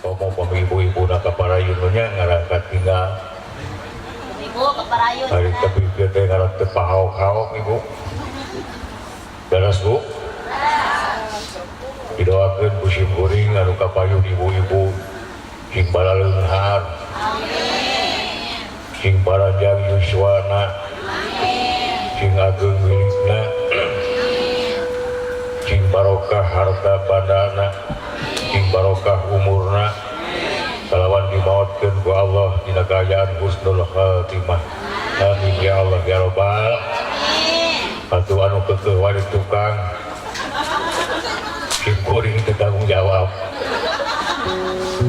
Komo pami ibu-ibu na kaparayun nya ngarah katinggal. Ibu kaparayun. Hari tapi kieu teh ngarah teu pahaok-haok ibu. Daras, Bu. Didoakeun ku sim kuring anu kapayun ibu-ibu sing balaleunghar. Amin. Sing paranjang yuswana. Sing ageng milikna. Sing barokah harta bandana. Sing barokah umurna. Kalawan dimautkeun ku Allah dina kaayaan husnul khatimah. Amin ya Allah ya Rabbal. Atuh anu keukeuh wae tukang. Sim kuring teu tanggung jawab.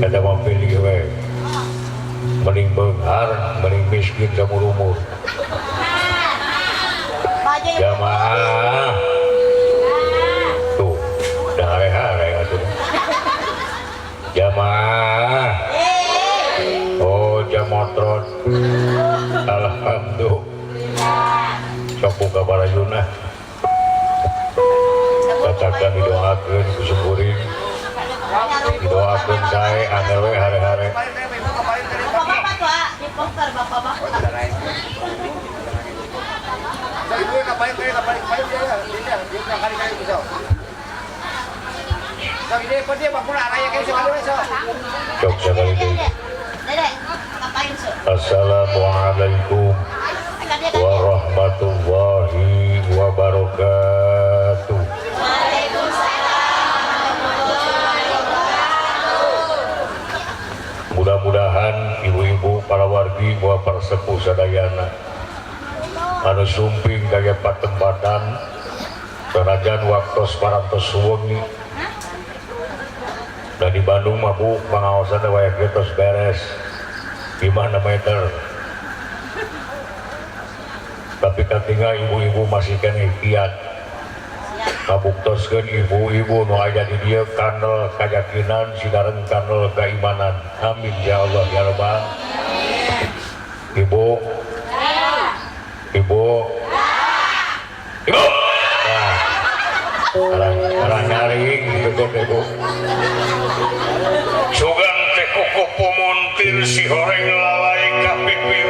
Kata mah pilih we. Mending beunghar, mending miskin saumur-umur. Baju. Jamaah. Tuh, udah hare-hare atuh. Jamaah. Oh, jamotron. Alhamdulillah. Sok buka barayuna. Katakan didoakeun ku simkuring. Didoakeun sae anger we hare-hare. Bapak-bapak tuh, ah, di poster bapak-bapak. Ibu ngapain kayak ngapain ngapain dia dia dia kali kali bisa. So ini apa dia bangun araya kayak sekali so. Sok sakali deui. Dede, ngapain su? Assalamualaikum warahmatullahi wabarakatuh. Waalaikumsalam warahmatullahi wabarakatuh. Mudah-mudahan ibu-ibu para wargi bahwa para sepuh sadayana anu sumping kaya patempatan sanajan waktos parantos suwengi dan di Bandung mah, Bu, pengawasan wayah kieu tos beres gimana meter, tapi katinggal ibu-ibu masih keneh kiat kabuktoskeun ibu-ibu nu aya di dieu kandel kayakinan sinareng kandel keimanan. Amin ya Allah ya Rabbal. Ibu, ibu, ibu, nah arah arah nyaring gitu, ibu. Sugan teh kuku pumuntir si horeng lalai kapipir.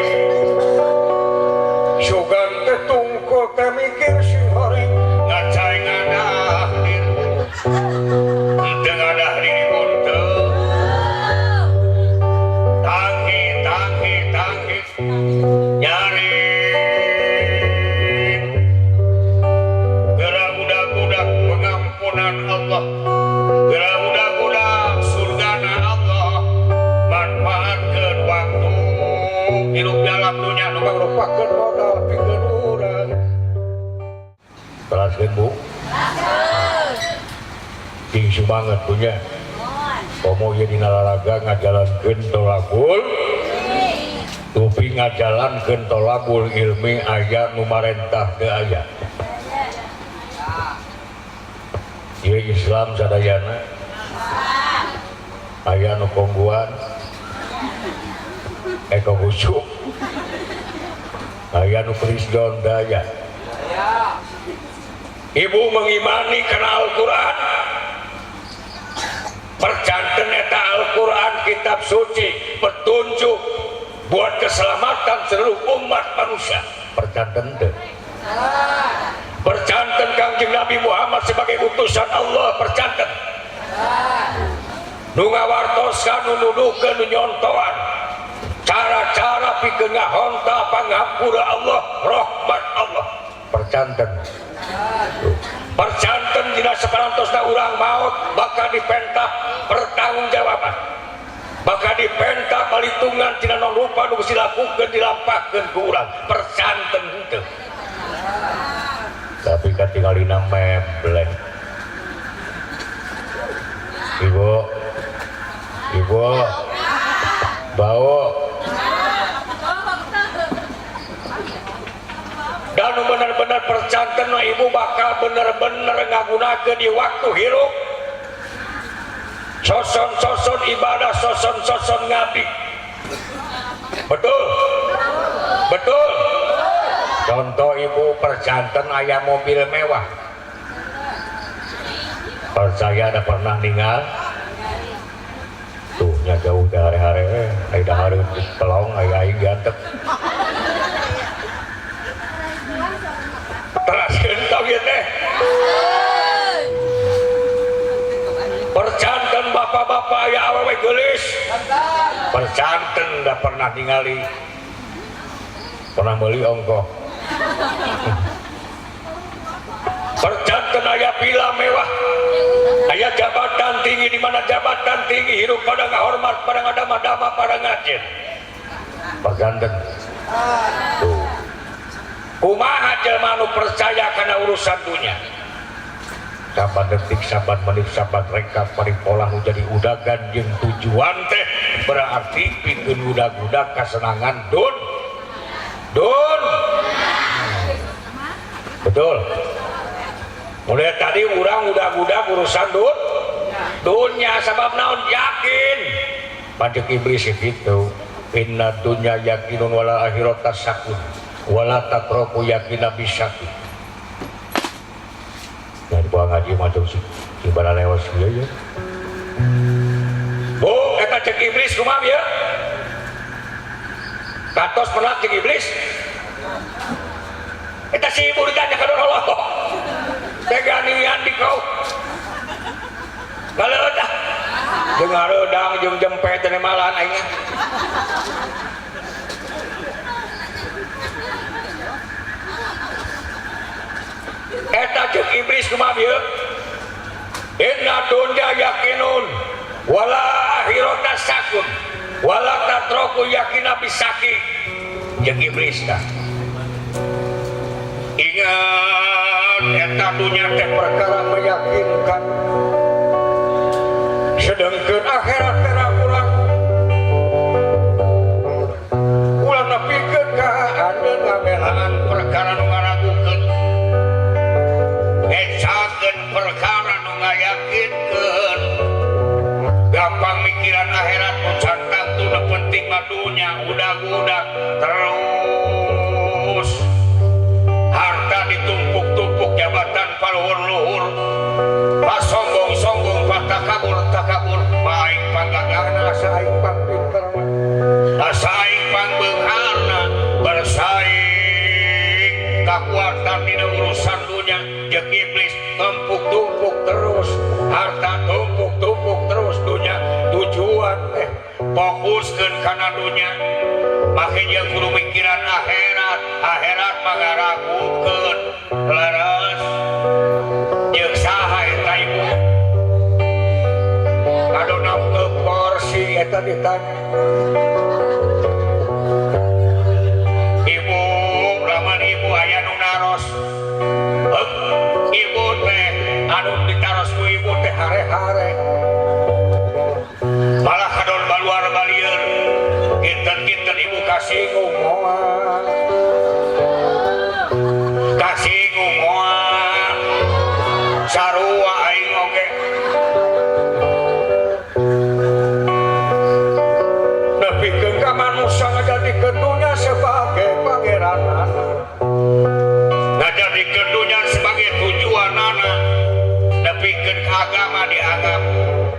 Sugan teh tungkul teh mikir si horeng ngacai ngadah dir teu ngadah diri buntel. Tanghi tanghi tanghi nyaring geura budak-budak pengampunan Allah, geura budak-budak surgana Allah. Manfaatkeun waktu hidup dalam dunia nu mangrupakeun modal pikeun urang. Teraskeun, Bu. Sing semangat punya komo ieu dina lalaga ngajalankeun tolabul tupi, ngajalankeun tolabul ilmi. Aya nu marentah teu aya? Ieu Islam sadayana aya nu Khong Guan, Eko Khusyuk, aya nu Krisdon daya. Ibu mengimani karena Al-Quran, percanten eta Al-Quran kitab suci petunjuk buat keselamatan seluruh umat manusia, percanten teu? Percanten Kangjeng Nabi Muhammad sebagai utusan Allah, percanten nu ngawartoskan, nu nuduhkeun, nu nyontoan cara-cara pikeun ngahonta pangampura Allah, rahmat Allah, percanten? Percanten dina saparantosna urang maot bakal dipenta pertanggungjawaban, bakal dipenta palitungan tina non rupa nu geus dilakukeun, dilampahkeun ku urang, percanten henteu? Tapi katingalina membleh. Ibu, ibu, bau dan benar-benar percanten mah ibu bakal bener-bener ngagunakeun di waktu hirup soson-soson ibadah, soson-soson ngabdi. Betul, betul. Contoh, ibu percanten aya mobil mewah, percaya ada pernah ninggal tuh. Hare-hare ai dahareun di pelong ai aing diantep. Teraskeun tauhid teh. Percanten bapak-bapak aya awewe geulis. Percanten da pernah ningali. Pernah meuli ongkoh. Percanten aya pila mewah. Aya jabatan tinggi di mana jabatan tinggi hirup pada ngahormat pada ngadama-dama pada ngajen. Percanten. Tuh. Kumaha jelema nu percaya kana urusan dunya. Saban detik, saban menit, saban reka paripola nu jadi udagan jeung tujuan teh berarti pikeun udag-udag kasenangan dun. Dun. Betul. Mulai tadi urang udag-udag urusan dun. Dunya sabab naon yakin. Pancek iblis gitu. Inna dunya yakinun wala akhirata sakun. Wala tatroku yakina bisaki. Dan buang ngaji macam si ibadah lewat ieu ya. Bu, eta cek iblis kumaha ya? Kantos pernah cek iblis? Eta si ibu ditanya ka Allah. Teganian di kau. Ngaleut ah. Jeung ngareudang jeung jempe teh malahan aing. Eta cek iblis kumaha ieu? Inna dunya yakinun wala akhirata sakun wala tatroku yakina bisaki. Jeung iblis tah. Ingat eta dunya teh perkara meyakinkan. Sedangkeun akhirat teh ragu-ragu. Ulah nepikeun ka anjeun ngabelaan perkara nu ngaragukeun. Ngecakeun perkara nu ngayakinkeun. Gampang mikiran akhirat nu cantang tu nu penting mah dunya udag-udag terus. Harta ditumpuk-tumpuk jabatan paluhur-luhur. Pasombong-sombong patakabur-takabur baik panggagahna asa aing pangpinterna. Asa aing pangbeungharna bersaing kakuatan dina urusan dunya jeung iblis tumpuk-tumpuk terus harta tumpuk-tumpuk terus dunya tujuan teh fokuskeun kana dunya make jeung kudu mikiran akhirat akhirat mah ngaragukeun leres jeung saha eta ibu kadona teu porsi eta ditanya ibu lamun ibu aya nu naros ibu teh anu ditaros ku ibu teh hare-hare malah kadon baluar balieur kinten-kinten ibu kasinggung moal kasinggung moal sarua aing oge nepikeun ka manusa ngajadikeun dunya sebagai pangeranana ngajadikeun dunya sebagai tujuanana nepikeun ka agama dianggap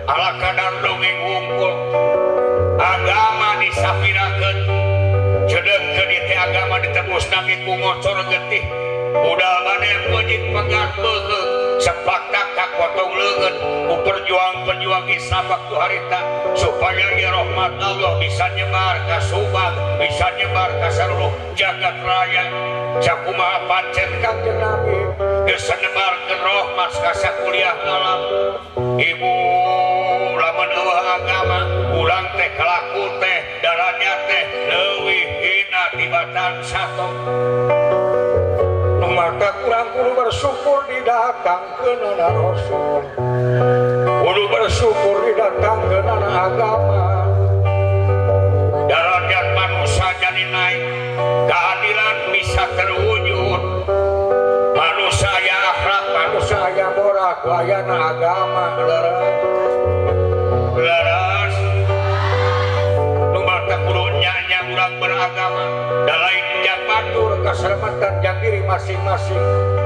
ala kadar dongeng wungkul agama disapirakeun sedengkeun ieu teh agama ditebus nage ku ngocor getih budal bade peujit pegat beuheung sepaktak kapotong leungeun ku perjuang-perjuang Islam waktu harita supaya ieu rahmat Allah bisa nyebar ka Subang bisa nyebar ka saluruh jagat raya sakumaha pancen Kangjeng Nabi geus nyebarkeun rahmat ka sakuliah alam. Ibu lamun eueuh agama urang teh kalaku teh darajat teh leuwih hina tibatan sato. Nu mata urang kudu bersyukur didatangkeunana Rasul. Kudu bersyukur didatangkeunana agama. Darajat manusia jadi naik, keadilan bisa terwujud. Manusia aya akhlak, manusia aya moral, ku ayana agama leres. Leres. Nu mata kudu nya-nya urang beragama, da lain jang batur kasalamatan jang diri masing-masing.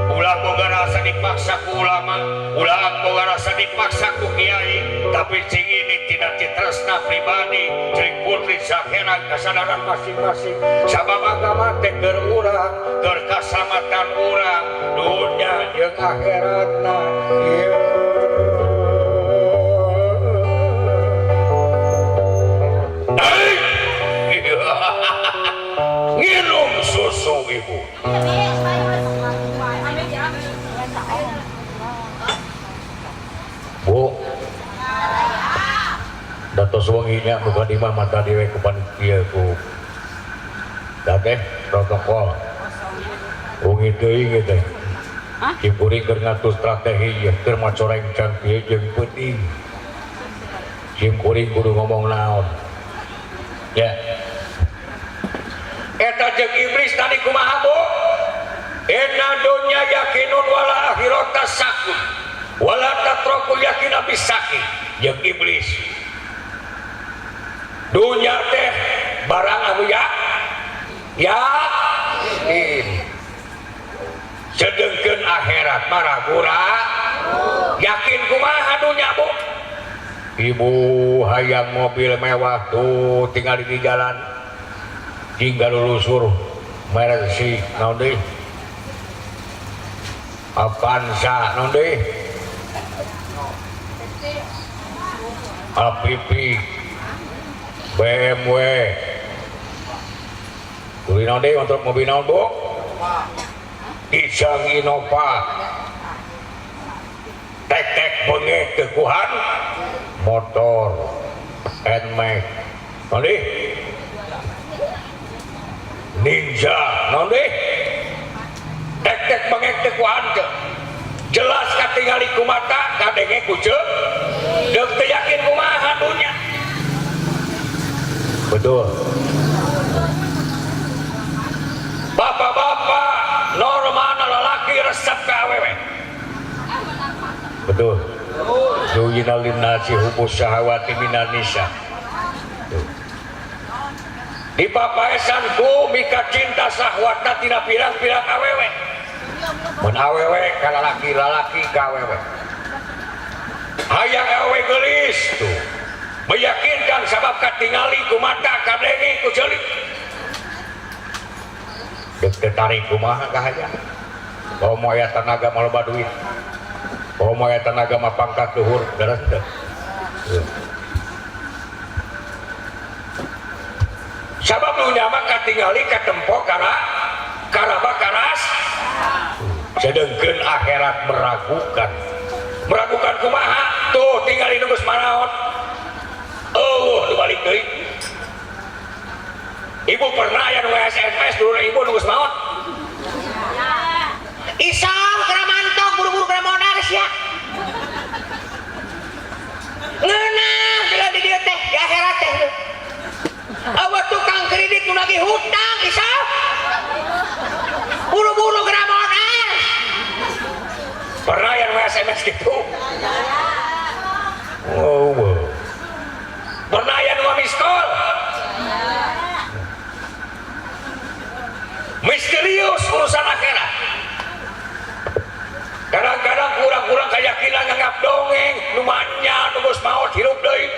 Ulah boga rasa dipaksa ku ulama, ulah boga rasa dipaksa ku kiai, tapi cing ini tina Eta citresna pribadi cerik putri saheran kasadaran masing-masing sabab agama teh keur urang keur kasalamatan urang dunya jeung akhiratna. Nginum susu ibu. Bu, datos wenginya buka di mah mata diwe ku panitia ku teh protokol. Wengi teuing teh. Cipuring keur ngatur strategi keur macoreng cangkir jeung peuting. Cipuring kudu ngomong naon. Ya. Eta jeung iblis tadi kumaha Bu? Inna dunya yakinun wala akhirata sakun. Wala tatroku yakin bisaki jeung iblis. Dunya teh barang anu ya yakin. Sedengkeun akhirat mah ragu-ragu. Yakin kumaha dunya Bu? Ibu hayang mobil mewah tuh tinggal di jalan. Tinggal lulusur Mercy naon deui? Avanza naon deui? APP BMW beli naon deui untuk mobil naon Bu? Kijang Innova tek-tek bengek kekuhan motor Nmax naon deui? Ninja naon deui? Tek-tek bengek kekuhan teu jelas katingali ku mata kadenge ku ceuk deuk teu yakin kumaha dunya. Betul. Bapak-bapak normana lalaki resep ka awewe. Betul. Zuyina linnasi hubus syahawati minan nisa. Dipapaesan ku mika cinta sahwatna tina pirang-pirang awewe. Mun awewe ka lalaki, lalaki ka awewe. Hayang awewe geulis tuh. Meyakinkan sabab katingali ku mata kadenge ku ceuli. Deuk teu tarik kumaha ka hayang. Komo aya tanaga mah loba duit. Komo aya tanaga mah pangkat luhur beres teu. Sabab dunya mah katingali katempo kana karaba karas. Sedengkeun akhirat meragukan. Meragukan kumaha? Tuh tingali nu geus maraot. Eueuh nu balik deui. Ibu pernah aya nu SMS dulu ibu nu geus maot? Isong kena mantok buru-buru kena modal sia. Ngeunah bila di dieu teh di akhirat teh. Eueuh tukang kredit nu lagi hutang isong. Buru-buru kena modal. Pernah yang SMS gitu? Oh, wow. Pernah yang miskol? Misterius urusan akhirat. Kadang-kadang kurang-kurang keyakinan nganggap dongeng, numanya nunggus maut hirup deui.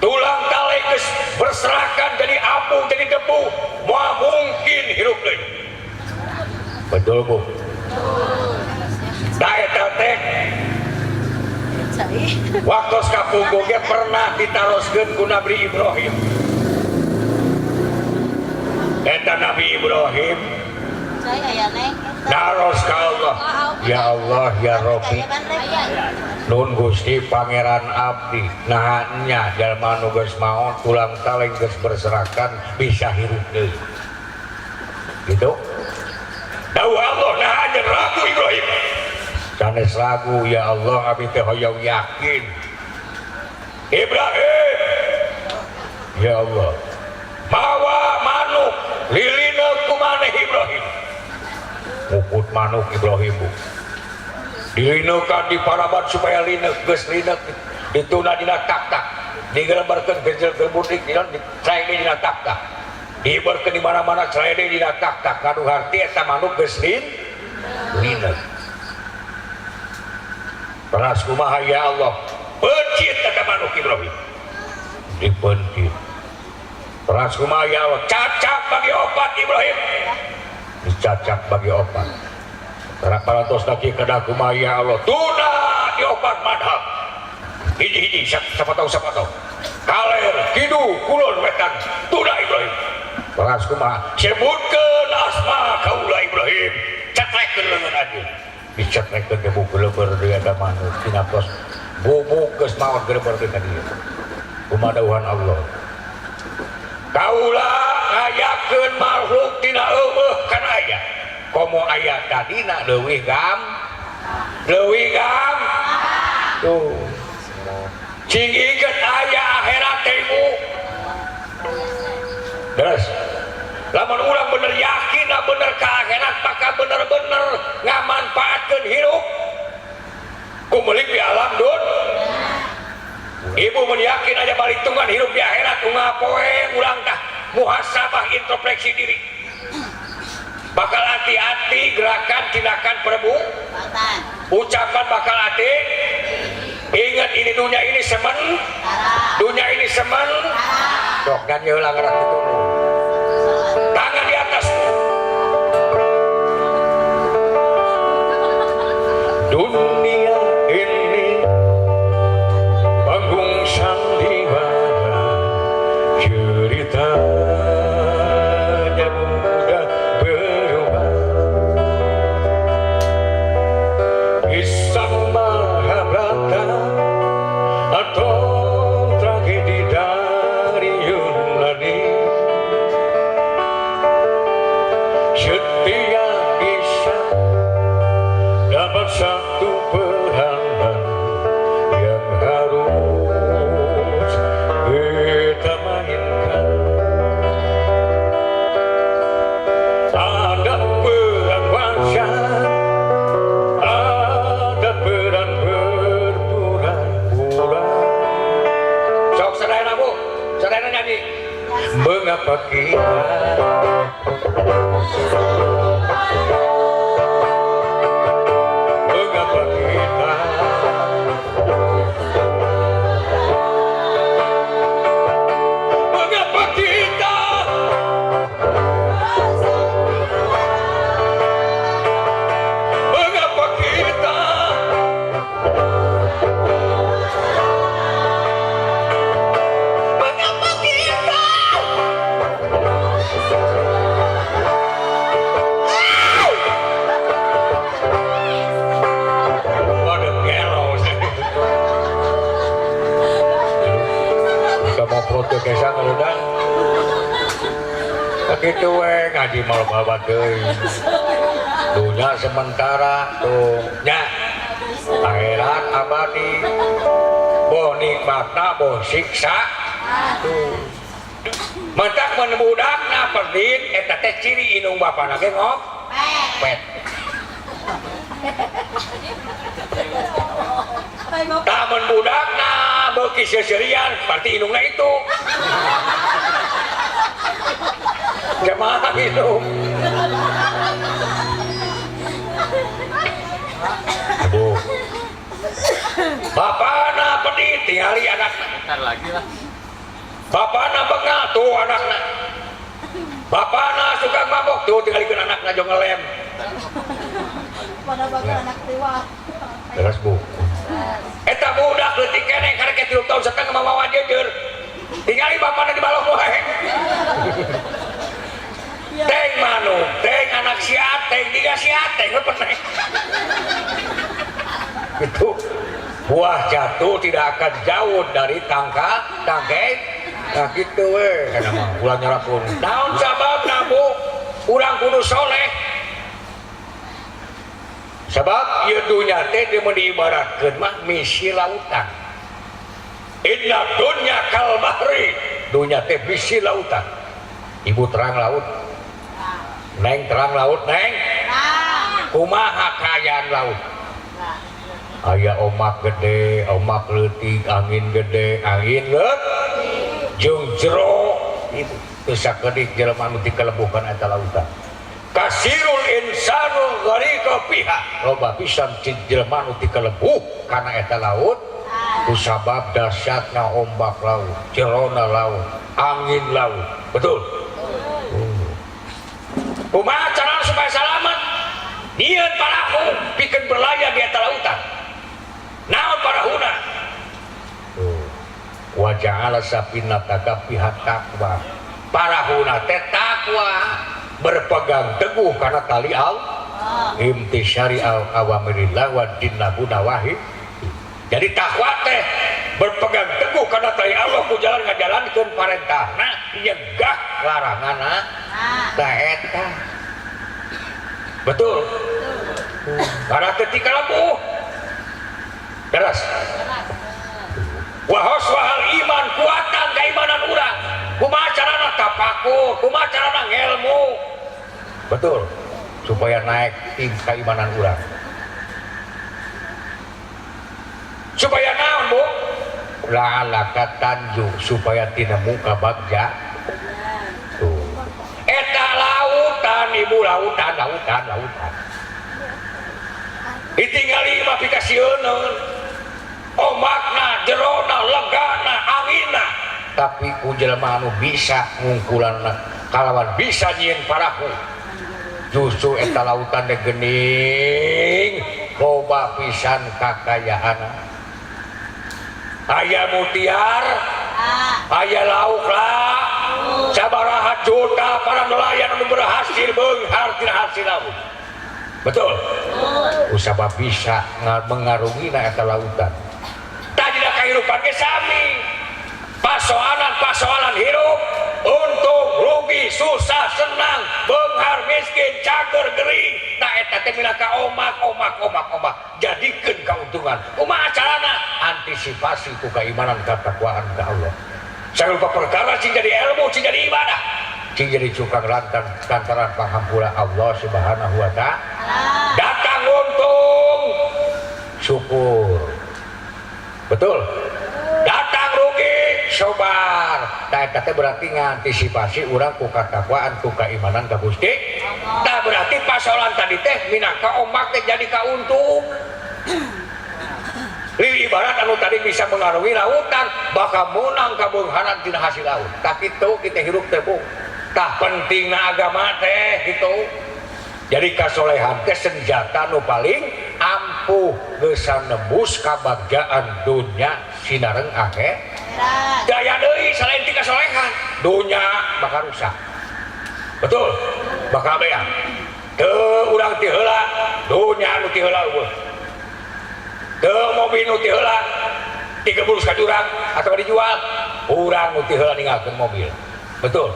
Tulang tali geus berserakan jadi abu, jadi debu, moal mungkin hirup deui. Betul Bu? Da eta teh waktu kapungkur ge pernah ditaroskeun ku Nabi Ibrahim. Eta Nabi Ibrahim naros ka Allah, ya Allah ya Rabbi, nun Gusti Pangeran abdi, naha nya jalma nu geus maot tulang taleng geus berserakan bisa hirup deui. Gitu. Dawuh Allah naha nya ragu Ibrahim. Sanes ragu ya Allah abdi teh hoyong yakin. Ibrahim ya Allah mawa manuk lilineuk ku maneh Ibrahim. Mukut manuk Ibrahim bu. Dilineukan di paraban supaya lineuk geus lineuk dituna dina tak-tak digelembarkeun gejel gebudik dina dicaekeun dina tak-tak diibarkeun di mana-mana caekeun dina tak-tak ngadu harti eta manuk geus lineuk. Teras kumaha ya Allah Pencit eta manuk Ibrahim. Dipencit. Teras kumaha ya Allah, cacak bagi opat Ibrahim. Dicacak bagi opat. Teras parantos lagi kedah kumaha ya Allah, tuna di opat madhab. Hiji-hiji siapa tahu siapa tahu. Kaler, kidul, kulon, wetan, tuna Ibrahim. Teras kumaha, sebutkeun asma kaula Ibrahim. Cetrekeun leungeun anjeun. Dicetrekeun ke buku lebar deui eta manuk tina tos bubuk geus maot geleber deui ka dieu. Kumaha dawuhan Allah. Kaula ngayakeun makhluk tina eueuh kana aya. Komo aya tadina leuwih gam. Leuwih gam. Tuh. Cing inget aya akhirat teh ibu. Terus lamun urang bener yakin bener ka akhirat maka bener-bener ngamanfaatkeun hirup kumelik di alam dun. Ibu mun yakin aja balik tunggan hirup di akhirat unggal poe urang tah muhasabah introspeksi diri. Bakal hati-hati gerakan tindakan perbuatan ucapan bakal hati. Ingat ini dunia ini semen, dunia ini semen. Sok dan heula ngaran itu. Tangan di atas. Dunia ini panggung sandiwara, ceritanya mudah berubah. Kisah Mahabharata atau tragedi dari Yunani, setiap kisah dapat satu peranan yang harus kita mainkan. Ada peran wajah, ada peran berpura-pura. Sok sadayana bu, sadayana nyanyi. Mengapa kita mengapa kita mengapa kita mengapa kita mengapa kita waduh gelo. Buka mau produk kesa ngeludan begitu we ngaji malam bawa deui. Dunia sementara tuh nya akhirat abadi. Boh nikmatna boh siksa tuh. Mentak mun budakna perdit eta teh ciri indung bapana ge ngop pet. Tamun budakna beuki seuseurian berarti indungna itu. Jamaah indung. Aduh. Bapana pedit tingali anakna. Bentar lagi lah. Bapana bengal tuh anakna. Bapana suka mabok tuh tingalikeun anakna jong ngelem. Pada bakal anak dewa. Terus bu. Eta budak leutik keneh karek 3 tahun setengah mamawa jeujeur. Tingali bapana di balong wae. Teng manuk, teng anak si Ateng, tiga si Ateng peneng. Itu buah jatuh tidak akan jauh dari tangka, tangke. Nah gitu we, kana mah ulah nyarakun. Naon sababna bu? Urang kudu soleh. Sebab ieu dunya teh mun diibaratkeun mah misi lautan. Inna dunya kal bahri. Dunya teh misi lautan. Ibu terang laut. Neng terang laut, neng. Kumaha kaayaan laut? Aya omak gede, omak leutik, angin gede, angin leutik. Jeung jero ibu teu sakedik jelema nu dikelebuhkan eta lautan. Kasirul insanu gharika fiha. Loba pisan jelema nu dikelebuh kana eta laut. Kusabab dahsyatna ombak laut, jerona laut, angin laut. Betul. Kumaha carana supaya salamat? Nyieun parahu pikeun berlayar di eta lautan. Naon parahuna? Wa ja'ala safinataka fiha taqwa. Parahuna teh takwa, berpegang teguh karena tali al imtisyari al awamirillah wa dinnahu nawahi. Jadi takwa teh berpegang teguh karena tali Allah ku jalan ngajalankeun parentahna, nyegah laranganna. Tah eta. Betul. Karena ketika lembuh keras. Wahos wahal iman kuatan keimanan urang. Kumaha carana tapakur, kumaha carana ngelmu. Betul. Supaya naik tim keimanan urang. Supaya naon, Bu? La'alaka tanju supaya tinemu kabagja. Tuh. Eta lautan, ibu lautan, lautan, lautan. Ditinggali mah pikasieun. Ombakna, jerona, legana, anginna. Tapi ku jelema anu bisa ngungkulanna kalawan bisa nyieun parahu. Justru eta lautan teh geuning loba pisan kakayaanna. Aya mutiar, aya lauk lah, sabaraha juta para nelayan anu berhasil beunghar tina hasil laut. Betul. Usabab bisa mengarungi na eta lautan. Tadina kahirupan ge sami. Pasoalan-pasoalan hirup, untung, rugi, susah, senang, beunghar, miskin, cager, gering. Tah eta teh minangka omak, omak, omak, omak. Jadikeun kauntungan. Kumaha carana? Antisipasi ku keimanan ketakwaan ka Allah. Sagala perkara sing jadi ilmu, sing jadi ibadah, sing jadi cukang lantan lantaran panghampura Allah Subhanahu wa ta'ala. Datang untung, syukur. Betul. Datang rugi, sabar. Tah eta teh berarti ngantisipasi urang ku katakwaan, ku keimanan ka Gusti. Tah berarti pasolan tadi teh minangka ombak teh jadi kauntung. Lili ibarat anu tadi bisa mengarungi lautan, bakal menang kabeungharan tina hasil laut. Tah kitu kita hirup teh, Bu. Tah pentingna agama teh gitu. Jadi kasolehan teh senjata nu paling ampuh geus nembus kabagjaan dunya sinareng akhirat. Daya deui selain ti kasolehan, dunya bakal rusak. Betul? Bakal beak. Teu urang ti heula, dunya nu ti heula eueuh. Teu mobil nu ti heula digebulus ka jurang atau dijual, urang nu ti heula ninggalkeun mobil. Betul?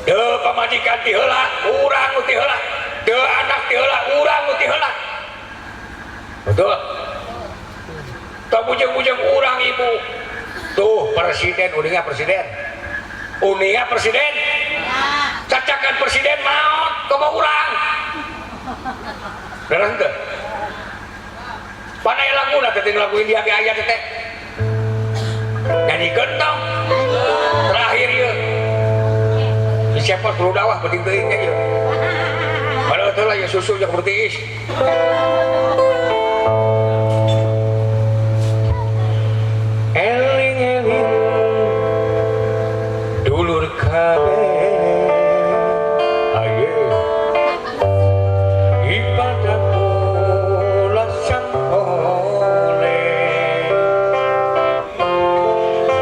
Teu pamajikan ti heula, urang nu ti heula. Teu anak ti heula, urang nu ti heula. Betul? Teu bujeng-bujeng urang ibu. Tuh presiden, uninga presiden. Uninga presiden. Cacakan presiden maot komo urang. Beres henteu? Panai lagu lah teh lagu India ge aya teh. Nyanyikeun tong. Terakhir ieu. Di siapa perlu dawah penting teuing ge ieu. Padahal teh lah ya susu jeung bertiis. Eling-eling dulur kabeh ayo ibadah kula sampone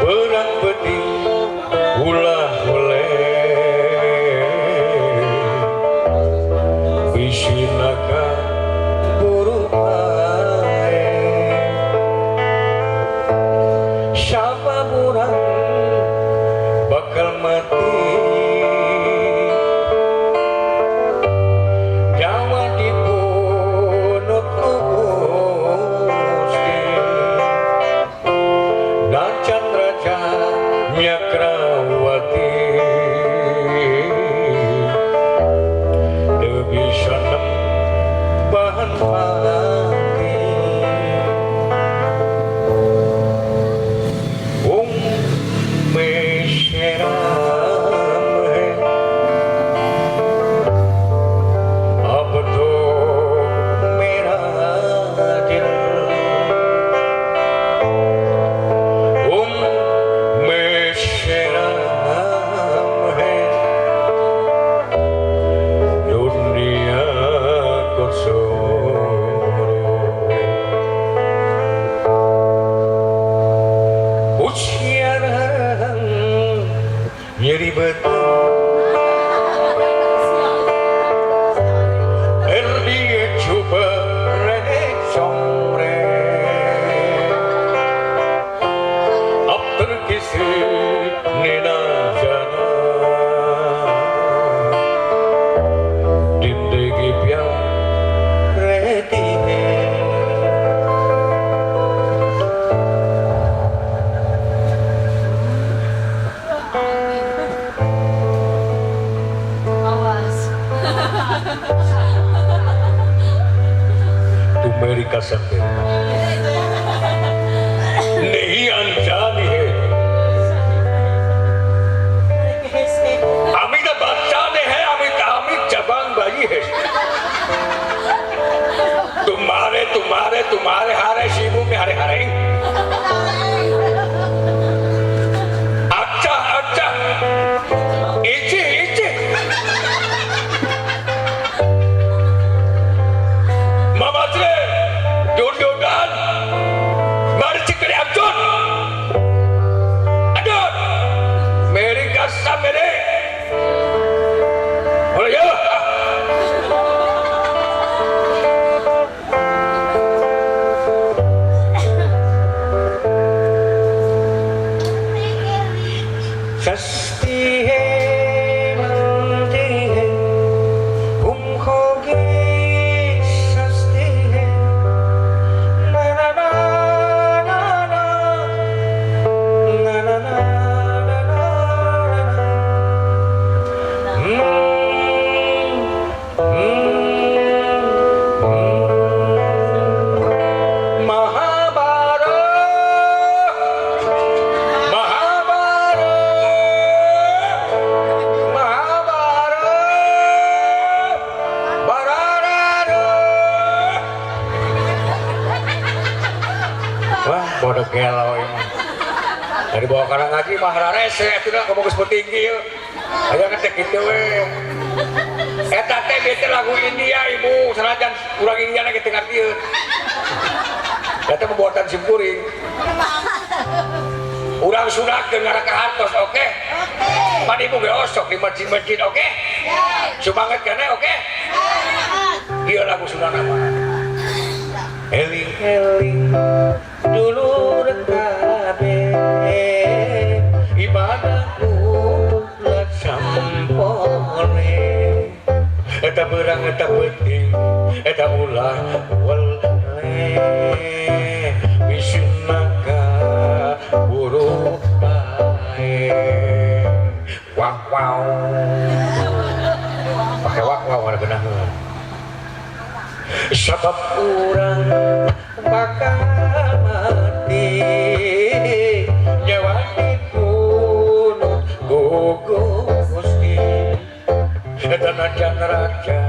berang penting ulah oleh bisinaka buru bae sabab urang bakal mati nyawa dipunut ku Gusti nacan raja Nyakrawati teu bisa nembahan pati. Ung Usia nyeri beuteung Erdi coba somre अब किसी ने ना जाना जिंदगी प्यार रहती है Awas. तू मेरी कसम दे नहीं अनजानी है अमिताभ बच्चन है अमित जबान भाई है तुम्हारे तुम्हारे तुम्हारे हारे शिबू में हरे हरे अच्छा अच्छा इचे इचे मामात्रे दुर्योधन मारी अर्जुन अर्जुन मेरी कसम मेरे बोलो यो सस्ती है मंदी है तुमको की सस्ती है ना ना ना ना ना ना ना ना ना ना ना। महाभारत महाभारत Mahabharat bararara. Wah, bodoh gelo ini. Dari bawah karang ngaji mah rarese atuh dah kamu geus tinggi yeuh. Aya ngetek kitu we. Eta teh bete lagu India ibu, sanajan urang India lagi teu ngartieun. Eta pembuatan simkuring. Urang sunatkeun ngaraka hartos, oke? Oke. Pan ibu ge osok di masjid-masjid, oke? Siap. Semangat keneh, oke? Semangat. Ieu lagu Sunda mah. Eling-eling dulur kabeh ibadah ulah sampole eta beurang eta peuting eta ulah weleh bisinaka buruk bae wah wow pakai wah wow ada benaheun sabab urang bakal mati nyawa dipunut ku Gusti Danajan raja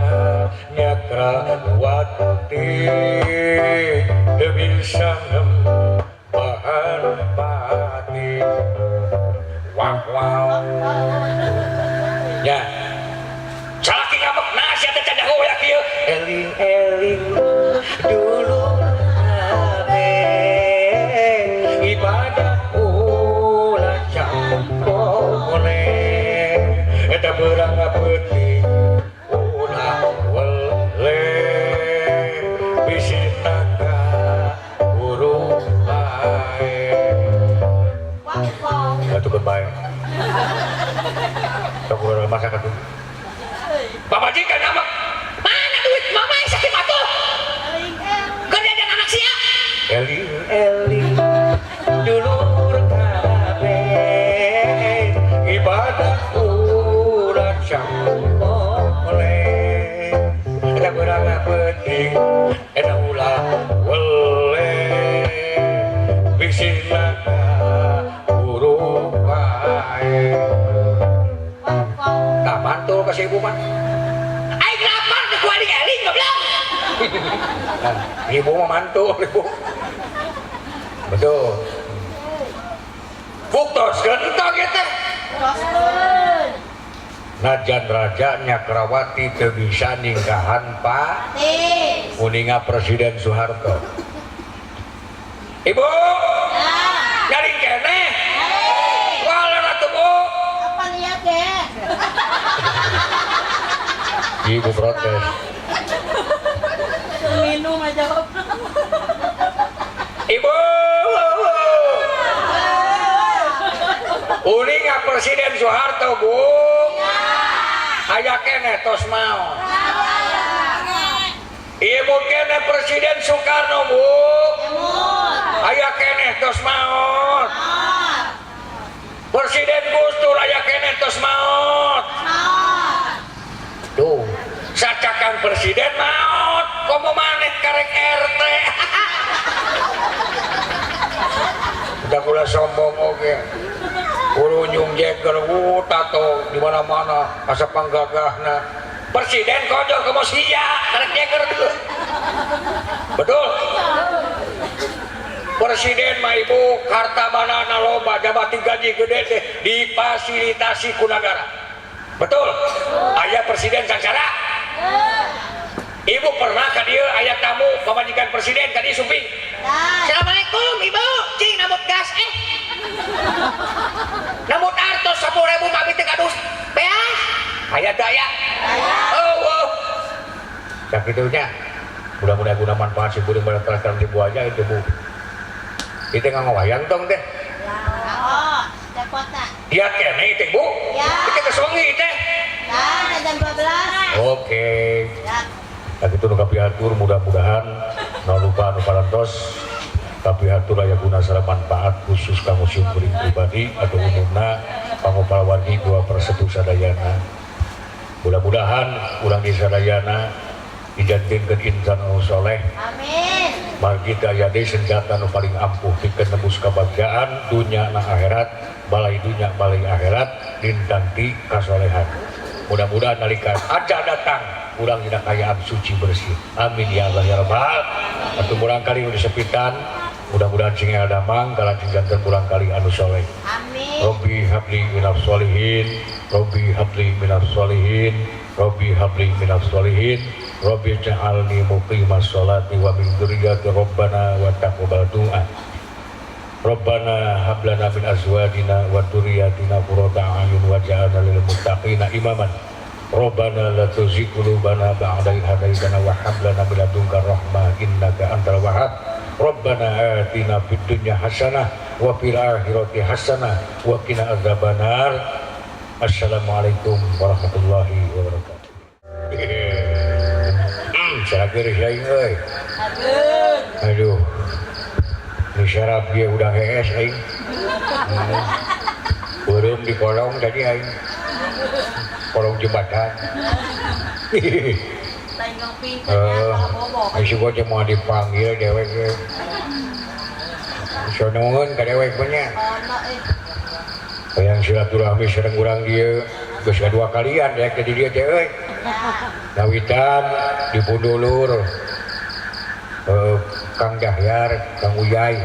Nyakrawati teu bisa nembahan pati wah wow ya salaki ngambek nah sia teh can jago ya kieu eling eling dulur kabeh ibadah ulah campole eta beurang peuting ulah weleh bisi taka buruk bae. Wah, wow. Atuh bae sok urang masak atuh pamajikan ngambek mana duit mama sakit atuh Eling eling. Kerja dan anak sia. Eling eling dulur kabeh ibadah ulah campole eta beurang peuting eta ulah weleh bisi naka buruk bae. Wah, wow. Tah mantul ka si ibu mah. Aing lapar ku eling-eling goblok. Nah, ibu mah mantul ibu betul buktos gentong ieu teh. Teruskeun. Najan Raja Nyakrawati teu bisa ningkahan Pak Tis. uninga Presiden Soeharto. Ibu Ya. nyaring keneh. keneh. Waler atuh, Bu. Apa lihat deh? Ibu protes. Minum aja. Ibu. Uninga Presiden Soeharto, Bu. Aya keneh tos maot. Ibu keneh Presiden Soekarno, Bu. Aya keneh tos maot. Presiden Gus Dur aya keneh tos maot. Tuh, sacakan presiden maot, komo maneh karek RT. Udah kula sombong oge. Kurunyung jeger tato di mana-mana asa panggagahna. Presiden kojo komo sia karek jeger dulu. Betul. Presiden mah ibu harta banana loba jabati gaji gede teh difasilitasi ku nagara. Betul. Aya presiden sangsara. Ibu pernah ka dieu aya tamu pamajikan presiden tadi sumping. Assalamualaikum ibu, cing nambut gas eh. Nambut artos 10.000 mami teh kadus. Beas. Aya teu aya? Oh, oh. Sakitunya. Mudah-mudahan guna manfaat si kuring pada terang di buaya itu Bu. Itu nggak ngawayang tong teh. Oh, kota. Iya kene itu Bu. Ya. Itu kesongi teh. Nah, jam 12. Oke. Ya. Nah itu nu kapihatur mudah-mudahan no lupa nu parantos kapihatur aya guna sareng manfaat khusus kanggo sim kuring pribadi atau umumna kanggo palawargi dua persetu sadayana. Mudah-mudahan urang di sadayana dijantenkeun insan anu soleh. Amin. Margi teu aya deui senjata nu paling ampuh pikeun nembus kabagjaan dunya na akhirat, balai dunya balai akhirat lintang ti kasolehan. Mudah-mudahan nalika ajal datang urang dina kaayaan suci bersih. Amin ya Allah ya Rabbal. Atuh murangkali nu disepitan, mudah-mudahan sing damang kalan sing janten murangkali anu soleh. Amin. Robbi habli minas sholihin, Robbi habli minas sholihin, Robbi habli minas sholihin, Robbi ja'alni muqimas sholati wa min dzurriyyati rabbana wa taqabbal du'a. Rabbana hab lana min azwajina wa dzurriyyatina qurrata a'yun waj'alna lil muttaqina imaman. Rabbana la tuzigh qulubana ba'da idh hadaitana wa hab lana min ladunka rahmah innaka antal wahhab. Rabbana atina fid dunya hasanah wa fil akhirati hasanah wa qina adzabannar. Assalamualaikum warahmatullahi wabarakatuh. Sarageur aing euy. Aduh. Ini syarap dia udah hees aing. Beureum di kolong tadi aing. Kolong jembatan. Aing gua teh mau dipanggil dewek ge. Sonongeun ka dewek nya. Hayang silaturahmi sareng urang dieu geus kadua kalian dewek teh di dieu teh euy. Nawitan di Pundulur. Kang Dahyar, Kang Uyai.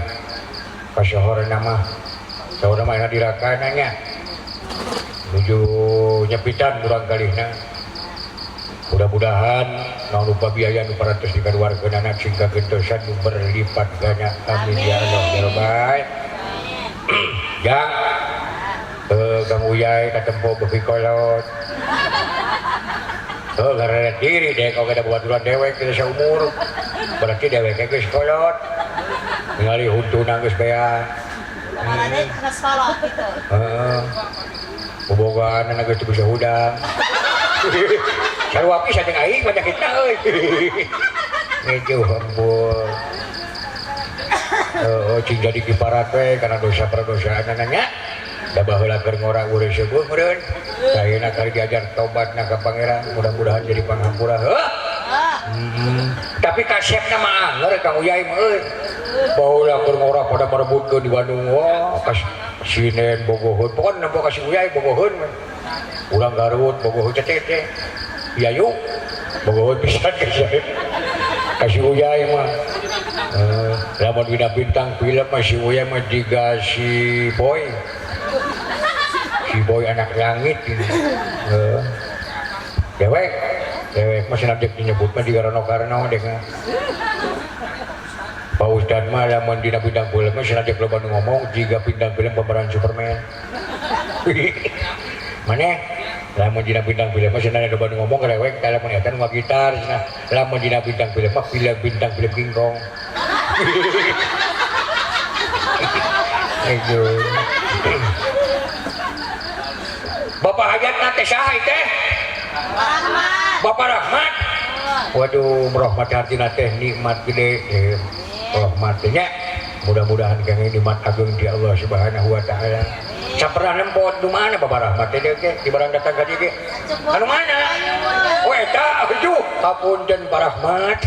Kasohorna mah. Saurna mah enak dirakana nya. Nuju nyepitan urang kalihna. Mudah-mudahan naon lupa biaya nu parantos dikaluarkeunana sing kagentosan nu berlipat ganda. Amin ya Allah ya Rabbal. Jang Kang Uyai katempo beuki kolot. Heuh gareret diri deh kau kada babaturan dewek teh saumur. Berarti dewek geus kolot. Ningali huntuna geus bea. Marane geus kolot gitu. Heeh. Bobogaan geus teu bisa hudang. Sarua pisan jeung aing penyakitna euy. Ngejuh ampun. Heeh, cing jadi kiparat we kana dosa perdosaanna nya. Da baheula keur ngora urang seueuh meureun. Ayeuna kali diajar tobatna ka Pangeran, mudah-mudahan jadi panghampura. Heuh. Tapi kasepna mah anger Kang Uyai mah euy. Baheula keur ngora pada merebutkeun di Bandung wah kas sinen bogoheun. Pokona nempo ka si Uyai bogoheun we. Urang Garut bogoheun teh teh. Iya yuk. Bogoheun pisan ka si Uyai mah. Lamun dina bintang film mah si Uyai mah jiga si Boy. Si Boy anak langit ini. Dewek, dewek mah senang dek dinyebut mah jiga Rano Karno dek. Pak Ustad mah lamun dina bintang film mah cenah jeung loba nu ngomong jiga bintang film pemeran Superman. Maneh lamun dina bintang film mah cenah loba nu ngomong rewek lamun eta nu gitar cenah lamun dina bintang film mah film bintang film King Kong. Aduh. Bapak Hajat teh saha teh? Rahmat. Bapak Rahmat. Waduh, rahmat hartina teh nikmat gede. Rahmatnya mudah-mudahan kang nikmat agung di Allah Subhanahu wa taala. Sapernah nempot di mana Bapak Rahmat teh ge di barang datang ka dieu ge. Anu mana? Oh eta aduh, hapunten Pak Rahmat.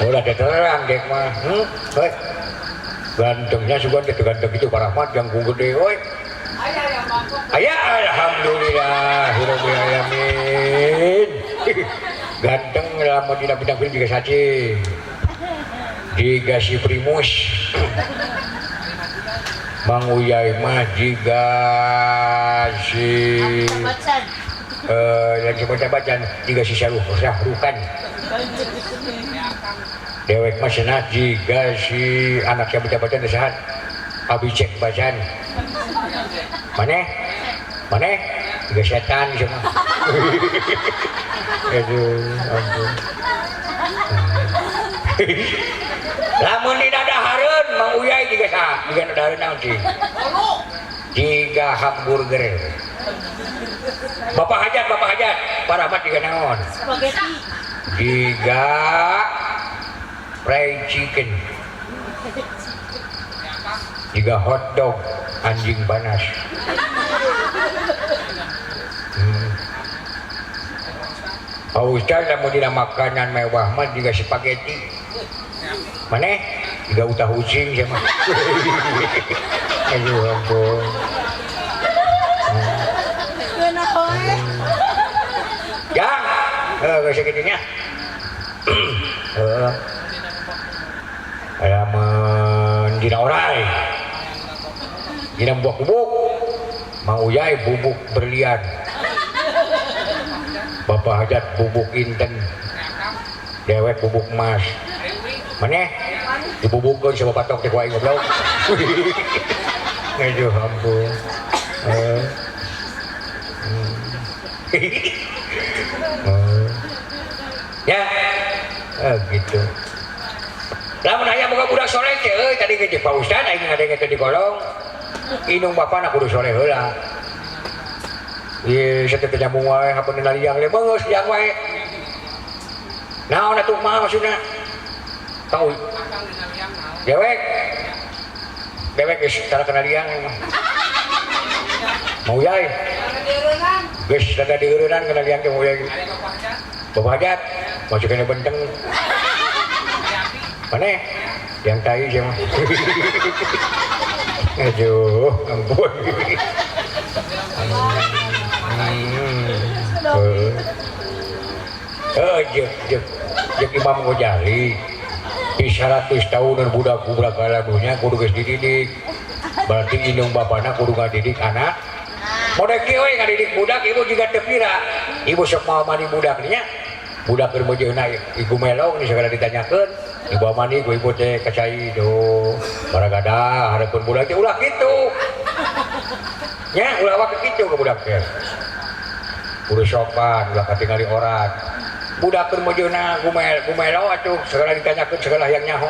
Ulah teh terang dek mah. Heuh. Gantengnya sugan teh ganteng itu Pak Rahmat jangkung gede euy. Aya alhamdulillah rabbil alamin. Ganteng lamun dina bidang film juga saci. Jiga si Primus. Mang Uyai mah jiga si lagi baca-bacaan jiga si Syahrukan. Dewek mah cenah jiga si anak yang baca-bacaan sahat. Abicek bacaan. Maneh? Maneh? Jiga setan semua. Aduh, ampun. Lamun dina dahareun Mang Uyai jiga saha? Jiga nu dahareun naon sih? Jiga hamburger. Bapak Hajat, Bapak Hajat, Pak Rahmat jiga naon? Spaghetti. Jiga fried chicken. Jiga hot dog anjing panas. Pak Ustaz lamun dina makanan mewah mah jiga spaghetti. Maneh jiga utah ucing sia mah. Aduh ampun. Ya, heuh geus kitu nya. Heeh. Lamun dina orai. Dina buah bubuk. Mang Uyai bubuk berlian. Bapak Hajat bubuk inten. Dewek bubuk emas. Maneh dibubukeun sama patok teh ku aing goblok. Aduh ampun. Ya, gitu. Lamun aya boga budak soleh teh euy tadi ge Pak Ustad aing ngadenge teh di kolong. Indung bapana kudu soleh heula. Ieu sateu teh nyambung wae hapeun liang le beungeus liang wae. Naon atuh mah maksudna? Tahu. Dewek. Dewek geus tara kana liang mah. Mau yai. Geus rada dieureunnan kana liang teh mau yai. Bapak Hajat masuk kana benteng. Mana? Yang tai sia mah. Aduh, ampun. Jek, jek Imam Ghazali di 100 tahun budak budak dunya kudu geus dididik. Berarti indung bapana kudu ngadidik anak. Modek kieu we ngadidik budak ibu juga teu pira. Ibu sok mau mandi budak nya. Budak keur meujeuhna ibu melong ni segala ditanyakeun. Ibu mandi ku ibu teh kacai do. Baragada hareupeun budak teh ulah kitu. Nya ulah wak kitu ka budak teh. Kudu sopan ulah katingali orang. Budak keur meujeuhna gumelo atuh segala ditanyakeun segala yang nyaho.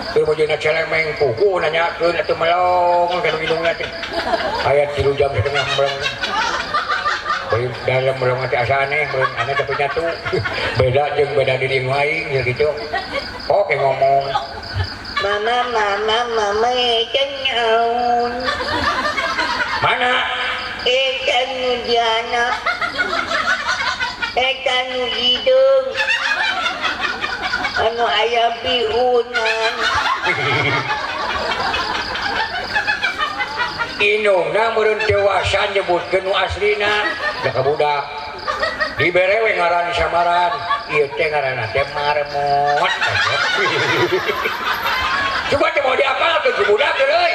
Keur meujeuhna celemeng pugu nanyakeun atuh melong kana hidungna teh. Aya 3 jam setengah melong. Bari dalam melong teh asa aneh, meureun aneh teh nyatu. Beda jeung beda di dieu aing ya gitu. Oke ngomong. Mama mama mama kenyaun. Mana? Eta nu diana. Eta nu hidung. Anu aya piunan. Indungna meureun dewasa nyebutkeun nu aslina da ka budak. Dibere we ngaran samaran, ieu teh ngaranna teh marmot. Coba teh mau diapalkeun ku budak euy.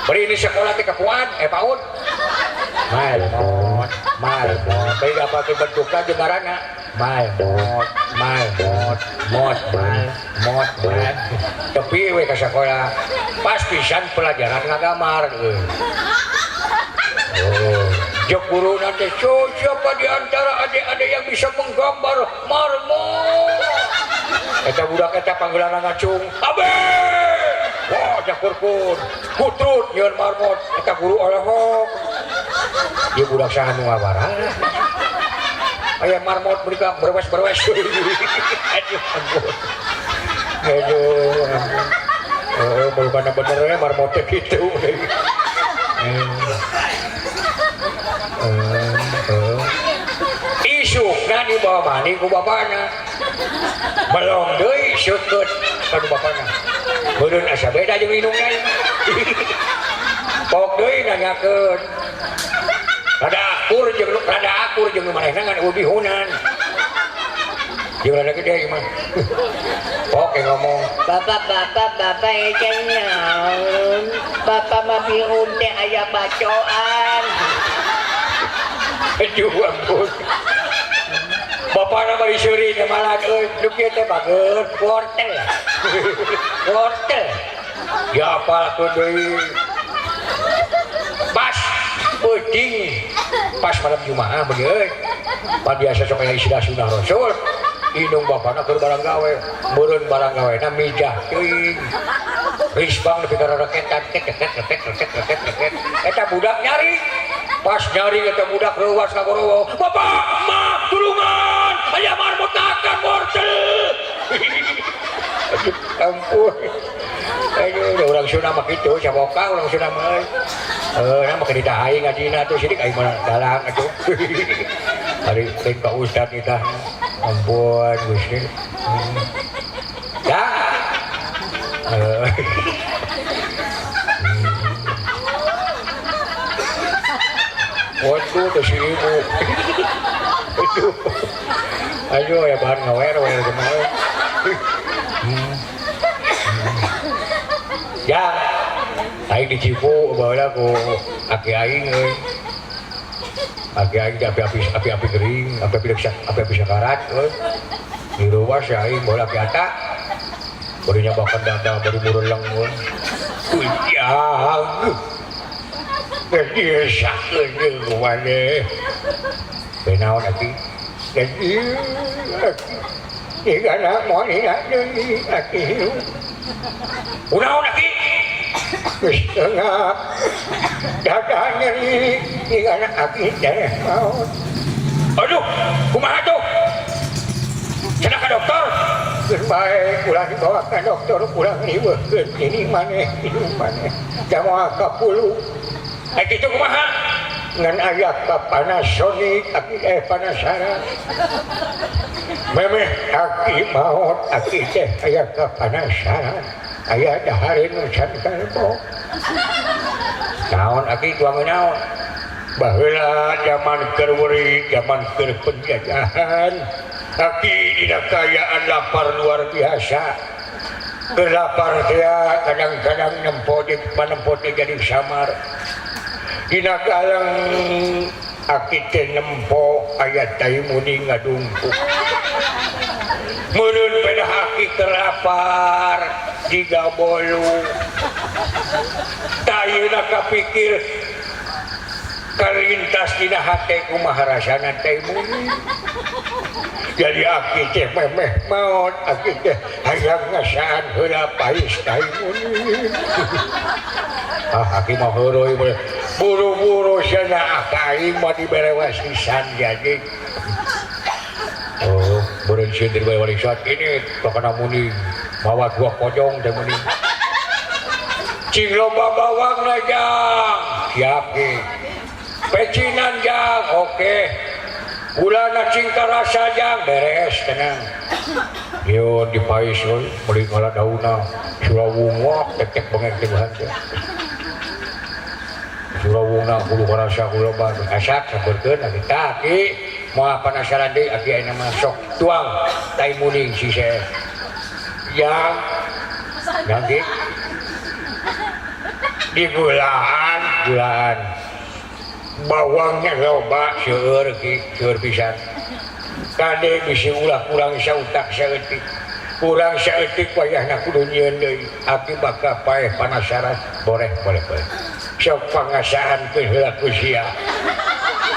Bari ini sekolah teh ka Fuad, PAUD. Marmot, marmot. Bari diapalkeun bentukna jeung ngaranna Mal mot mal mot mot mal mot mal. Tepi we ka sakola. Pas pisan pelajaran ngagamar euy. Oh, jek guru nanti siapa di antara adik-adik yang bisa menggambar marmot? Eta budak eta panggilan ngacung. Abe! Wah, jakurkun. Kutrut nyeun marmot. Eta guru olohok. Ieu budak saha nu ngabaran? Aya marmot mereka berwes-berwes. Aduh, ampun. Aduh, ampun. Oh, bukan bener ya marmotnya gitu. Isukna dibawa mani ku bapana. Melong deui seukeut ka bapana. Beureun asa beda jeung indungna. Pok deui nanyakeun. Rada akur jeung manehna ngan eueuh bihunan. Jeung rada gede ieu mah. Pok yang ngomong, Bapak bapak ece naon? Bapak mah bihun teh aya bacoan. Aduh ampun. Bapana bari seuri teh malah euy, nu kieu teh bager wortel. Wortel. Diapalkeun deui. Pas peuting pas malam Jumaah beuneu euy. Pan biasa sok aya istilah sunah Rasul. Indung bapana keur barang gawe, meureun barang gawena mijah teuing. Risbang nepi ka raketan ket ket ket ket ket ket ket. Eta budak nyari. Pas nyari eta budak reuwas ka gorowo. Bapak, ma, tulungan, aya marmot akan wortel. Aduh, ampun. Aduh, urang Sunda mah kitu, saboka urang Sunda mah euy. Heuh, na mah ditah aing ngajina tuh sidik aing mah dalang atuh. Ari teh ka ustad kita. Ampun Gusti. Ya. Waduh, tuh si ibu. Aduh. Aduh, ya bahan ngawer-wer kumaha. Ya. Aing dicipu baheula ku aki aing euy. Aki aing teh api-api gering, api-api api-api sakarat euy. Direuwas ya aing baheula aki ata. Bari nyabakan dada, bari mureleng euy. Ujang. Geus sakeun jeung maneh. Naon aki? Aki. Igana moal deui aki. Kunaon aki? Geus tengah dada nyeri igana aki teh maot. Aduh, kumaha tuh? Cenah ka dokter. Geus bae ulah dibawa ka dokter, ulah riweuhkeun ini maneh hidup maneh. Jamoal kapulu. Ai kitu kumaha? Ngan aya ka Panasonic aki teh panasaran. Memeh aki maot aki teh aya ka panasaran. Aya dahareun nu can kalbo. Naon aki tuang naon? Baheula zaman keur weuri, zaman keur penjajahan. Aki dina kaayaan lapar luar biasa. Keur lapar teh kadang-kadang nempo di panempo teh jadi samar. Dina galang aki teh nempo aya tai muni ngadungkuk. Meureun pedah aki keur lapar jiga bolu. Tayuna kapikir kalintas dina hate kumaha rasana tai muni. Jadi aki teh memeh maot, aki teh hayang ngasaan heula pais tai muni. Ah, aki mah heureuy buru-buru cenah aing mah dibere wasisan jadi. Oh, beureun sieun dibere warisan ini kakana muni mawa dua pojong teh muni. Cing loba bawang na jang. Siap ki. Pecinan jang, oke. Gulana cing karasa jang, beres tenang. Yo dipais euy, meuli ngala daunna. Surawung wak tek-tek bengek teh bahan teh. Surawungna kudu karasa kudu loba asak sampeurkeun aki tah ki. Moal panasaran deui aki ayeuna mah sok tuang tai muning siseh. Jang. Jang ki. Digulaan, gulaan. Bawangnya loba seueur ki, seueur pisan. Kade bisi ulah kurang sautak saeutik. Kurang saeutik wayahna kudu nyieun deui. Aki bakal paeh panasaran. Boleh, boleh, boleh. Sok pangasaan keun heula ku sia.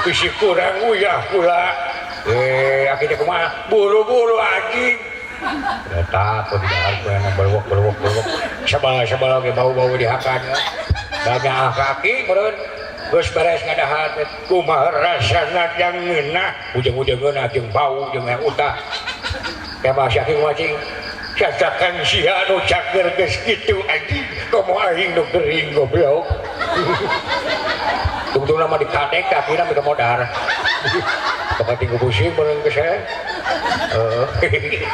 Bisi kurang uyah pula. Aki teh kumaha? Buru-buru anjing. Eta aku di dahar ku enak berwok berwok berwok. Sabala-sabala ge bau-bau dihakan. Banyak kaki meureun. Geus beres ngadahar teh kumaha rasana jang ngeunah, ujung-ujung ngeunah jeung bau jeung utah. Teh bahasa ki kumaha cacakan sia nu cager geus kitu anjing, komo aing nu gering goblok. Tungtungna mah dikadek kakina mah modar. Bakal tinggu pusing meureun geus saya. Heeh.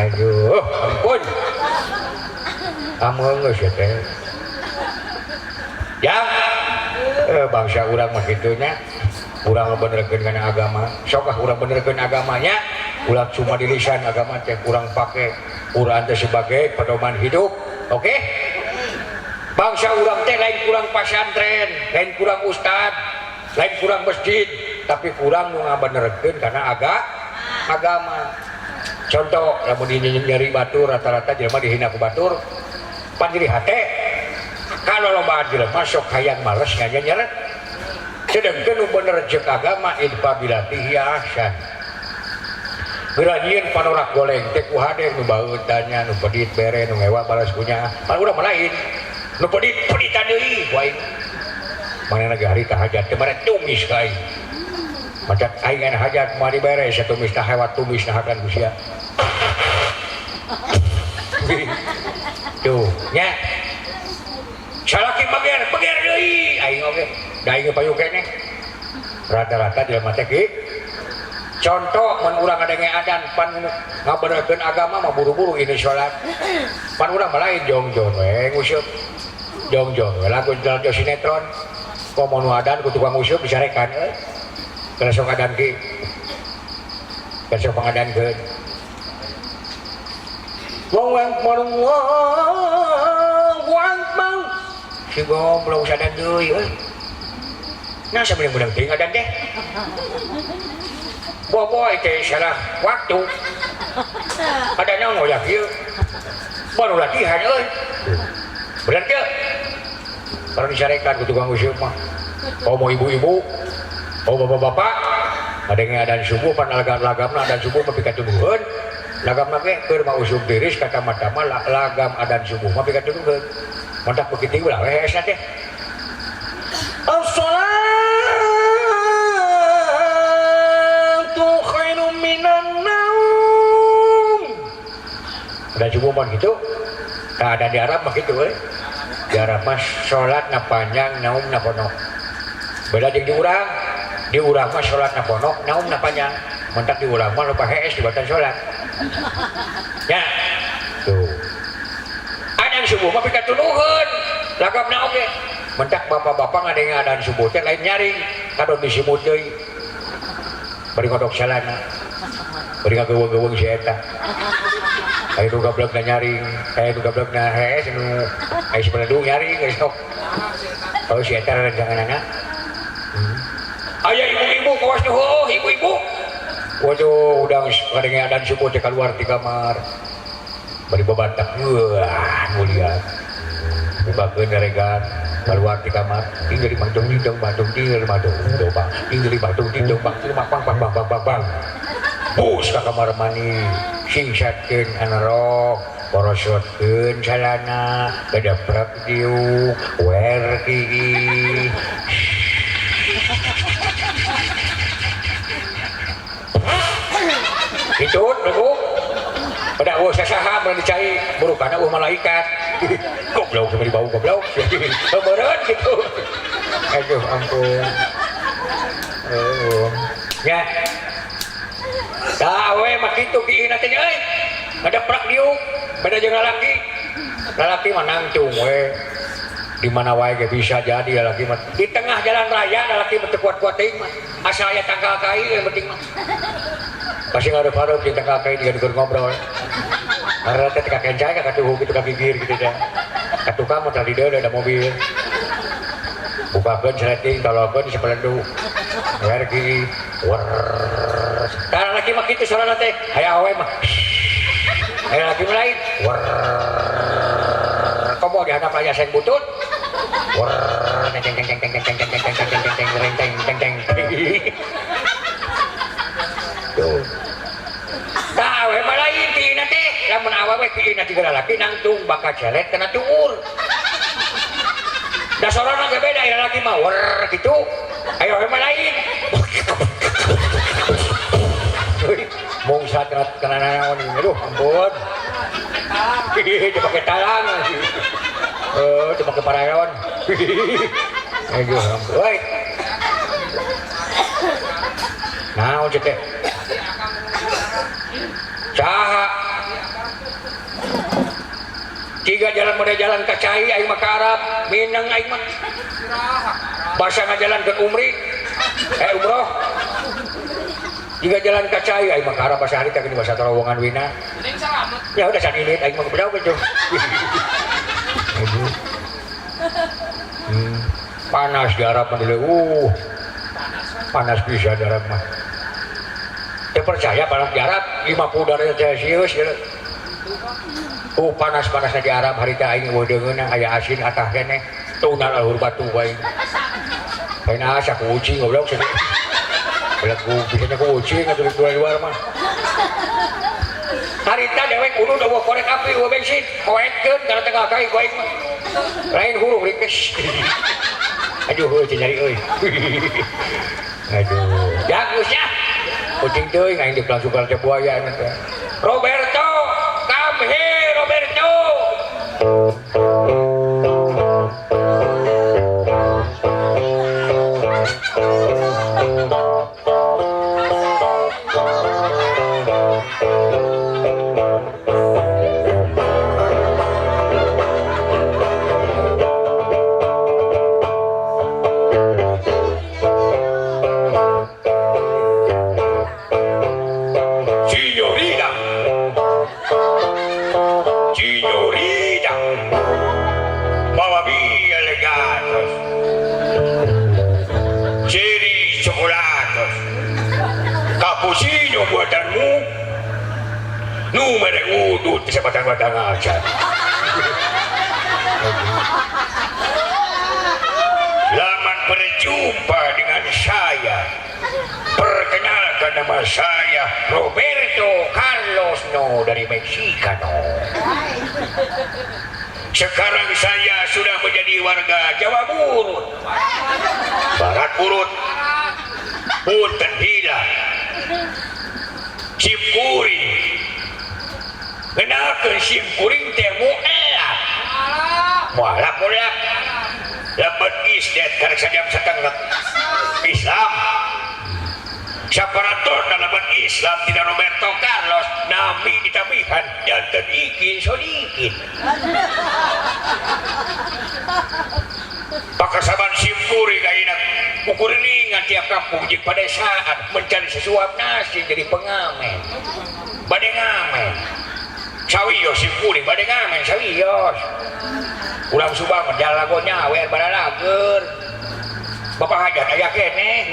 Aduh, ampun. Ameung geus ya teh. Ya. Bangsa urang mah kitu nya. Urang benerkeun kana agama. Sok ah urang benerkeun agamanya, ulah cuma di lisan agama teh urang pake Quran teh sebagai pedoman hidup. Oke? Bangsa urang teh lain kurang pasantren, lain kurang ustad, lain kurang masjid, tapi kurang nu ngabenerkeun kana agama. Contoh lamun nyeri batur rata-rata jelema dihina ku batur, pan jadi hate. Kalau loba jelema sok hayang males nganyeret. Sedengkeun nu bener jeung agama idfa bilati hiya ahsan. Geura nyieun panorak goleng teh ku hade nu baeut nya nu pedit bere nu ngewa balas kunya. Pan urang mah lain. Nu pedit peditan deui ku aing. Manehna ge harita hajat teh bare tumis ka aing. Maca aing aya hajat moal dibere satumis tah hewat tumis nahakan ku sia. Tuh nya. Salaki bager, bager deui aing oge. Da aing payu keneh. Rata-rata jelema teh ki. Contoh mun urang ngadenge adan pan ngabenerkeun agama mah buru-buru ini salat. Pan urang mah lain jongjon we nguseup. Jongjon we lagu jalan sinetron. Komo nu adan ku tukang nguseup disarekan euy. Kana sok adan ki. Kana sok pangadankeun. Wong Akbar, Allahu Akbar. Si goblok sadan deui euy. Nah sabeunang-beunang teuing adan teh. Boboy teh salah waktu. Ada naon ngoyak ieu? Baru latihan euy. Bener teu? Baru disarekan ku tukang useup mah. Oh mau ibu-ibu, oh bapak-bapak, ada yang adan subuh pan lagam-lagamna adan subuh mah pikatuduheun. Lagamna ge keur mah usum tiris kata mata-mata lagam adan subuh mah pikatuduheun. Mantak begitu ulah we hesna teh. As-salatu khairum minan naum. Adan subuh mah gitu. Tah ada di Arab mah gitu we. Di Arab mah salatna panjang, naumna pondok. Beda jeung di urang. Di urang mah salatna pondok, naumna panjang. Mentak di urang mah loba hees di batan salat. Ya. Tuh. Adan subuh mah pikatuduheun. Lagamna oge. Mentak bapak-bapak ngadenge adan subuh teh lain nyaring, kadon disimut deui. Bari ngodok salana. Bari ngageuweung-geuweung si eta. Aya nu gablekna nyaring, aya nu gablekna hees, nu aya si beledung nyaring geus sok. Oh si eta rencanganana. Aya ibu-ibu kawas nu heueuh ibu-ibu. Waduh, udang ngadenge adan subuh teh kaluar ti kamar. Bari babatak, wah mulia. Bukakeun garegan, keluar di kamar. Tinggal di bandung, ding bandung, tinggal di bandung, dong bang, tinggal di bandung, ding dong bang, bang bang bang bang bang bang. Bus ka kamar mandi, singsatkeun anerok, porosotkeun calana, gedeprak diuk, wer gigi. Itu, nunggu. Pada eueuh sasaha mun dicai, burukana eueuh malaikat. Goblok sampe dibau goblok. Beureun gitu. Aduh ampun. Oh. Ya. Tah we mah kitu kiihna teh euy. Ngadeprak diuk, beda jeung lalaki. Lalaki mah nangtung we. Di mana wae ge bisa jadi lalaki mah. Di tengah jalan raya lalaki mah teu kuat-kuat teuing mah. Asal aya tangkal kai we penting mah. Pasti ngarep-harep di tangkal kai juga dikur ngobrol. Karena teh teka kencai ka katuhu gitu ka gigir gitu teh. Ka tukang mah tadi deui ada mobil. Bukakeun seleting tolokeun sapelendu. Wer gigi. Wer. Tah laki mah kitu sorana teh, aya awewe mah. Aya laki mah lain. Wer. Komo di handap aya seng butut. Wer, teng teng teng teng teng teng teng teng teng teng teng teng teng teng teng. Tuh. Tah awewe mah lain tiina teh, lamun awewe tiina tiga lalaki nangtung bakal celet kana tuur. Da sorana ge beda, aya lalaki mah wer kitu. Aya awewe mah lain. Mungsa kana naon ieu, aduh ampun. Dipake talang. Dipake parayon. Aduh ampun. Woi. Naon cek teh? Saha? Tiga jalan mode jalan ka cai aing mah ka Arab, mineng aing mah. Basa ngajalankeun umri, umroh. Tiga jalan ka cai aing mah ka Arab basa harita geuning basa terowongan wina. Ya udah saninit aing mah kebedaw gitu. Aduh. Panas di Arab mah dulu. Panas bisa di Arab mah. Teu percaya panas di Arab 50 derajat Celcius gitu. Panas-panasna di Arab harita aing eueuh deungeunna aya asin atah keneh. Tunal alhur batu wae. Lain asa kucing goblok cenah. Belagu bisanya kucing atuh di luar mah. Harita dewek udud eueuh korek api eueuh bensin, poetkeun kana tengah kai ku aing mah. Lain hurung rikes. Aduh heueuh nyari euy. Aduh, jagus ya. Kucing teuing aing dipelangsukan teh buaya anu teh. Roberto, come here Roberto. Signorita, signorita, mamma mia le gatos, cherry chocolatos, cappuccino buatanmu, numero uno di sebatang-batang aja. Selamat berjumpa dengan saya. Perkenalkan nama saya Roberto Carlos No dari Mexicano. Sekarang saya sudah menjadi warga Jawa Burut, Barat Burut, Punten Hila, Simkuring. Kenalkan simkuring teh muelak, mualak mualak. Lebet isdet karek sajam setengah Islam. Saparator dalam Islam tidak Roberto Carlos nami ditabihan janten ikin sodikin. Pakasaban simkuring ayeuna kukurilingan tiap kampung jeung padesaan mencari sesuap nasi jadi pengamen. Bade ngamen. Sawios simkuring bade ngamen sawios. Urang Subang mah jalago nyawer baralager. Bapak hajat aya keneh.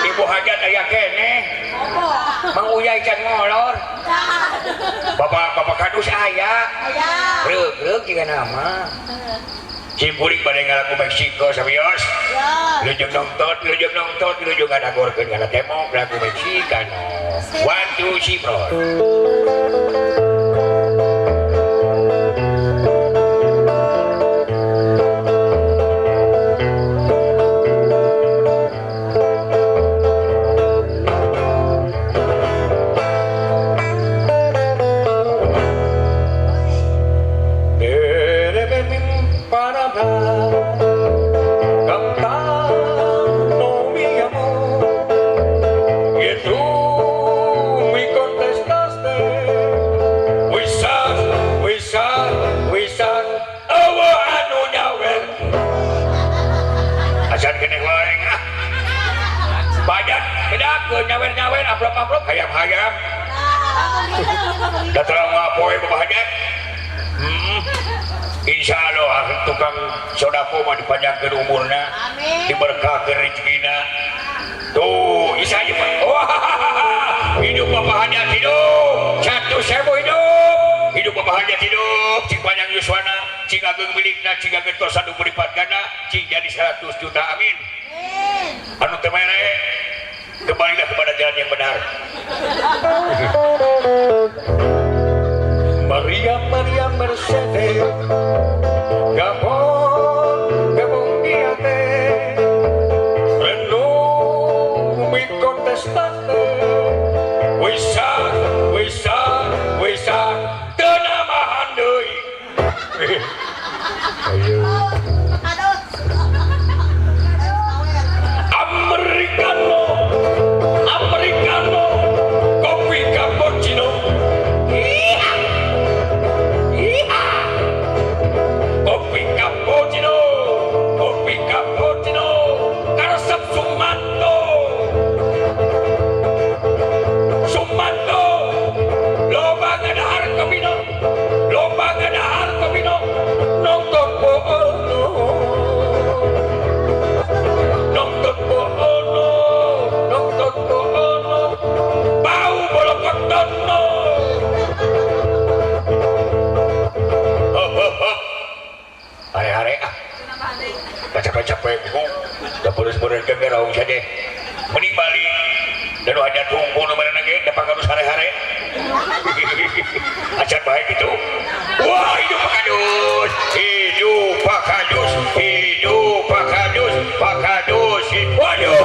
Ibu hajat aya keneh. Mang Uyai can ngolor. Bapak bapak kadus aya. Reug-reug jiga nama. Simkuring bade ngalagu Meksiko sawios. Lujung nongtot, lujung nongtot, lujung ngadagorkeun kana tembok lagu Mexicano. 1 2 3 4. Cantando mi amor, y tú me contestaste, wisar, wisar, wisar, awa anu nyawer. Acan keneh wae ah. Badan bedakeun nyawer-nyawer amplop-amplop hayam-hayam. Da terang poe bapak hajat. Insya Allah tukang sodako mah dipanjangkeun umurna, diberkahkeun rezekina. Tuh, isa ieu mah. Wah, hajat hidup 100.000 hidup hidup Bapak hajat hidup cing panjang yuswana cing ageng milikna cing ageng tosan berlipat ganda cing jadi 100 juta amin. Anu teu mere kembalilah kepada jalan yang benar. Maria Maria Mercedes Gabon Gabon diate Renung mi contestate Wisa wisa wisa teu namahan deui. Ayo Americano Americano kopi cappuccino. Iya. Iya. Kopi cappuccino kopi cappuccino karesep Sumanto Sumanto loba ngadahar kopino loba ngadahar kopino nongton poono nongton poono nongton poono bau bolokotono. Hop hop hop hare-hare ah capek-capek da beres-beres geraung saja mending balik dan hajat hungkul nu mana ge da pangarus hare-hare acan baik gitu. Wah hidup Pak Kadus hidup Pak Kadus hidup Pak Kadus Pak Kadus. Waduh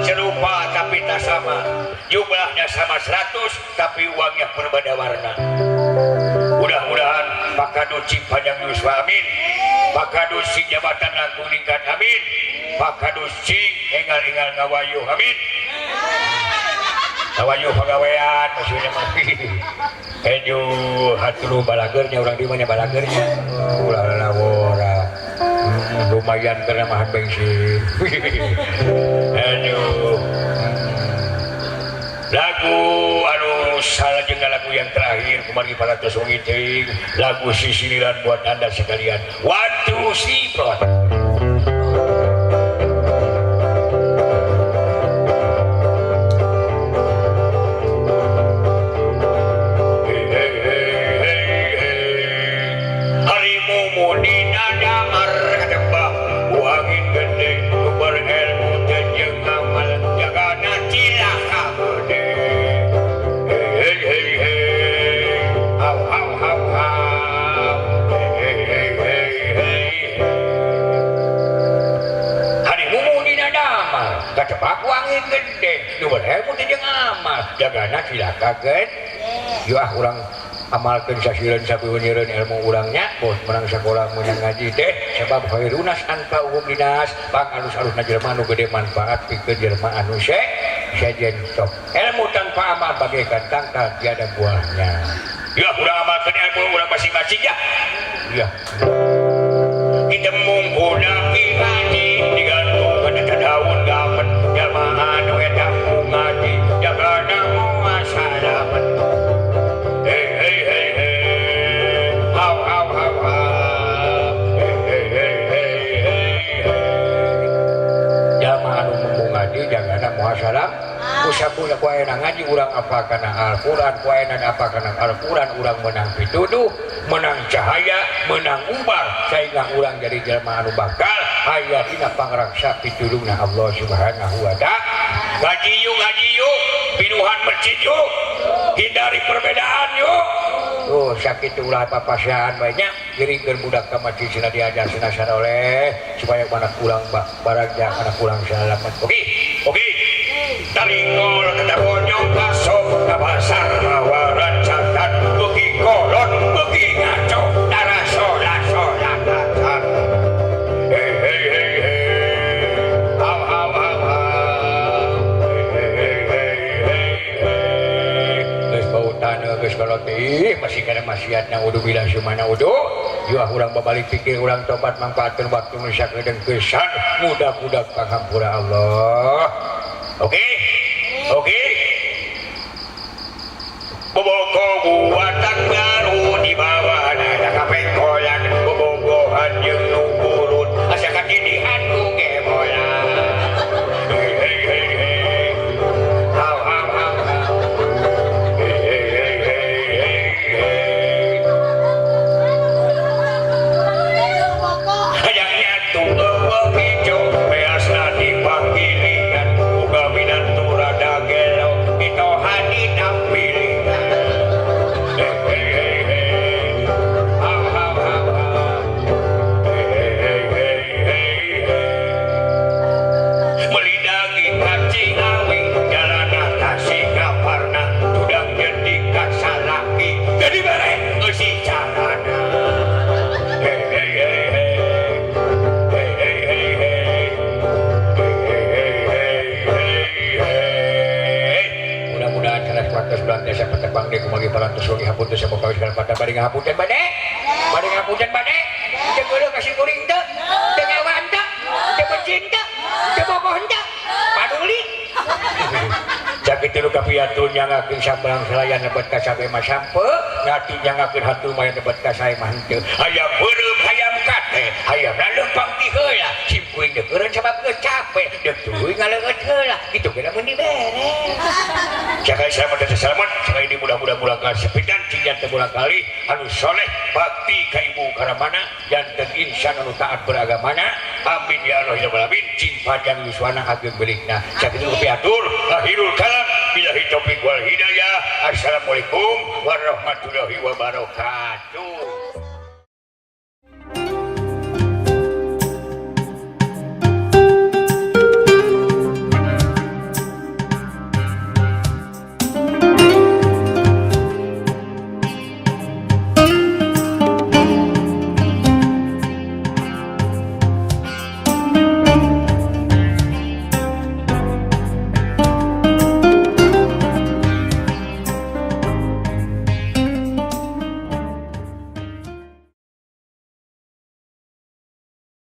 serupa tapi tak sama, jumlahnya sama 100 tapi uangnya berbeda warna. Mudah-mudahan Pak Kadus cing panjang yuswa amin. Pak Kadus cing jabatan langkung ningkat amin. Pak Kadus cing enggal-enggal ngawayuh amin. Ngawayuh pagawean maksudnya mah. Aduh hatur balagernya urang di mana balagernya. Ulah lawora. Lumayan karena mahan bensin. Aduh. Lagu anu salah jeung lagu yang terakhir kemarin para tos wengi teuing lagu sisiliran buat anda sekalian. 1 2 3 4. Hey hey hey hey hari mumu dina damar katembah buangin gede nu berilmu teu jeung amal jagana cilaka gede. Hey hey hey haw haw haw haw hey hey hey hey hari mumu dina damar katembah buangin gede nu berilmu teu jeung amal jagana cilaka gede. Yuk ah urang amalkeun sasileun sapiweunyeureun ilmu urangnya bos menang sakola menang ngaji teh sebab khairunas anfa'uhum linas pang alus-alusna jelema nu gede manfaat pikeun jelema anu sejen sok ilmu tanpa amal bagaikan tangkal tiada buahnya. Ya urang amalkeun ilmu urang masing-masing ya. Ya kita mungkuna ngaji digantung kana daun gamen jelema anu eta ngaji jagana muasalaman. Hey hey hey hey haw haw haw haw hey hey hey hey hey jalma anu mung ngaji jagana muasalah usapuna ku ayeuna ngaji urang apa kana Al-Qur'an ku ayeuna apa kana Al-Qur'an urang menang pituduh menang cahaya menang umbar sehingga urang jadi jelema anu bakal aya dina pangrangsa pitulungna Allah Subhanahu wa taala. Ngaji yuk pinuhan masjid yuk hindari perbedaan yuk. Tuh sakit ulah papasian banyak giringkeun budak ka masjid cenah diajar cenah saroleh supaya mana pulang barangja mana pulang salamet. Oke oke taringol kata bonyong kasok ka pasar mawaran catat beuki kolot beuki ngaco darah solat solat acan. Hey hey hey hey haw haw haw haw hey hey hey hey hey geus bau taneuh geus kolot ih masih kana maksiatna udu bila sumana udu yuah urang babalik pikir urang tobat manfaatkeun waktu nu sakedeung pisan mudah-mudah pangampura Allah. Oke oke boboko buatan baru di bawah nada kapengkolan bobogohan jeung nu burut asa katindihan ku gebola. Hey hey hey hey haw haw haw Hijau beasna dipanggilingan uga minantu rada gelo mitoha dina pilihan. Hey hey hey hey, haw haw haw haw, hey hey hey hey hey hey. Meuli daging ka Ciawi, jalana ka Singaparna, tudang jadi ka salaki, jadi bere eusi carana. Hey hey hey hey hey hey hey hey hey hey hey hey hey. Mudah-mudahan sanes waktu bulan desa petepang di kumagi parantos wangi hapunten sapoka segala pada bari ngahapunten bade bari ngahapunten bade teu geuleuh ka sim kuring teu teu ngewan teu teu benci teu teu bogoh teu paduli. Sakitu nu kapiatun nyangakeun sambang salayan lebet ka sabe mah sampe ngati nyangakeun hatu mah lebet ka sae mah henteu. Hayam beureum hayam kate hayam leumpang ti heula sim kuring deuk eureun sabab geus capek deuk tuluy ngaleungeut heula kitu ge lamun dibere. Sakali selamat dan selamat sekali ini mudah-mudahan mulang kali sepitan cing janten mulang kali anu soleh bakti ka ibu karamana janten insan anu taat beragamana. Amin ya Allah ya rabbal alamin. Cing panjang yuswana ageng belikna. Sakitu nu piatur, akhirul kalam, billahi taufik wal hidayah. Assalamualaikum warahmatullahi wabarakatuh.